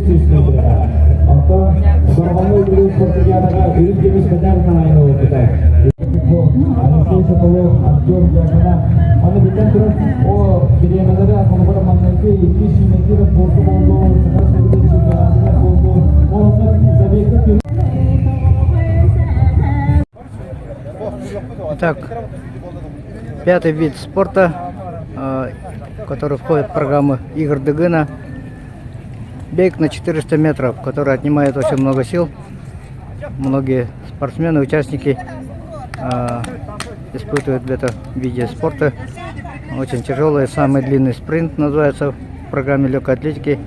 300 метрға. Онтон Дорҕоҥҥо үлэлиир спартакиадаҕа үрүҥ көмүс мэтээл хаһаайына буолбута. Алексей Соколов, Артем Дьяконов. Аны биллэн турар, о бириэмэлэрэ холобура маҥнайгы икки сүүмэрдиир отборга буоллу, Саха Республикатын чемпионатыгар буоллу, ол онно забегка Итак, пятый вид спорта, который входит в программу игр Дыгына. Бег на 400 метров, который отнимает очень много сил. Многие спортсмены, участники испытывают в этом виде спорта. Очень тяжелый, самый длинный спринт называется в программе легкой атлетики.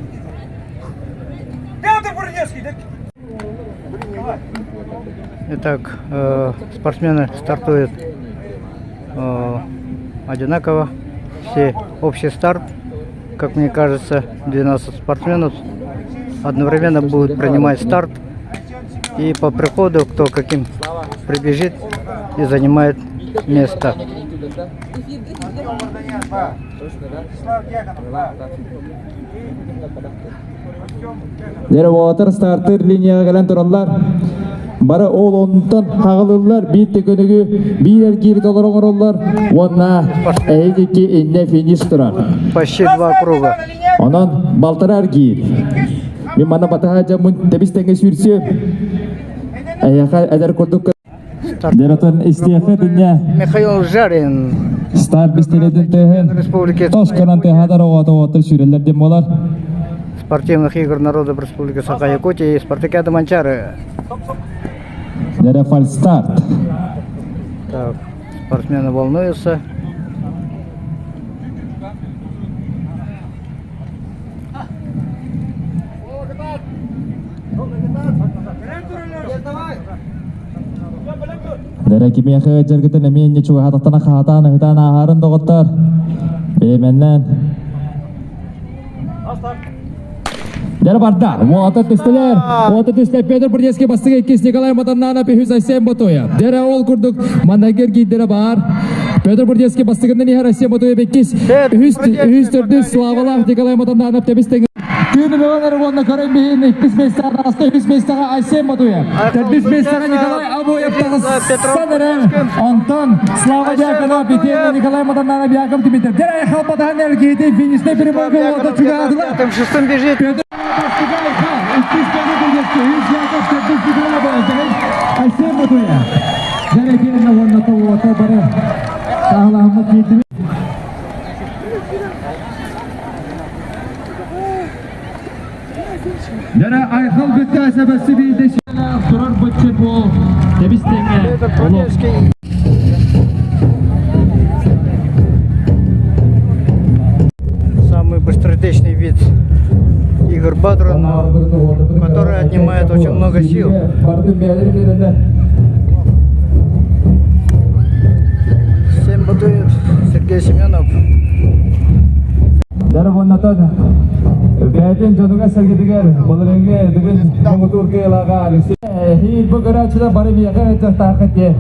Итак, спортсмены стартуют одинаково. Все общий старт, как мне кажется, 12 спортсменов одновременно будут принимать старт. И по приходу, кто каким прибежит и занимает место. Дьэ уолаттар стартыр линияҕа кэлэн тураллар. Бары ол онтон хаҕылыллар, биир төкөнүгү биир эргиири толору оҥороллор уонна эһиги иннэ финиш турар. Почти два круга. Онон балтара эргиир. Мин манна батаһа дьоммун тэбис тэҥҥэ сүүрсүөм. Эйиэхэ эдэр курдук Дератон истиэхэ динне Михаил Жарин. Старт бистилетин төһөн Республики Тосканан тыһадар оҕото оҕотор сүүрэллэр диэн буолар. Спортивных игр народов Республики Саха-Якутии и Спартакиады Манчары. Дере фальстарт. Так, спортсмены волнуются. Дэрэ кимиэхэ дьаргытын эмиэ инньэ чугаһаатахтана хаһатаан ыһытаан ааһарын доҕоттор. Бэйэмэннэн. Дэрэ барда. Уота түстүлэр. Уота түстэ Петр Бурдецкий бастыгы иккис Николай Матаннанов үһүс Айсен Ботуев. Дэрэ ол курдук маннайгы эргиирдэрэ баар. Петр Бурдецкий бастыгынан иһэр Айсен Ботуев иккис. Үһүс үһүс төрдүс Славалаах Николай Матаннанов тэбис тэҥ Түүн бөҕөлөр уонна көрөн биһиин иккис миэстэҕэ таҕыста, үһүс миэстэҕэ Айсен Ботуев. Төрдүс миэстэҕэ Николай Абоев таҕыссан эрэ. Онтон Слава Дьяконов, итиэннэ Николай Матананов Яков Дмитриев. Дэр айхал батаһан эргиити финишнэй прямойга уота чугаһаатылар. Пятым, шестым бежит. Петр иккис Петр Кузнецкий, үс Яков, төрдүс Николай Абоев, бэһис Айсен Ботуев. Дэр итиэннэ уонна уота бары саҕалаһыммыт киирдибит. Дьэрэ Айхал бүттээсэ бэсси биирдэ сиэлээх турар быччыт буол тэбис тэҥҥэ олох. Самый быстротечный вид игр Бадра, но который отнимает очень много сил. Всем Батуев, Сергей Семенов. Дьэ уоннатан бэйэтин дьонугар-сэргэтигэр былырыыҥҥы бүгүн муҥутуур кыайыылааҕа Алексей эһиил бу көрөөччүлэр бары миэхэ ыалдьыттааххыт диэн.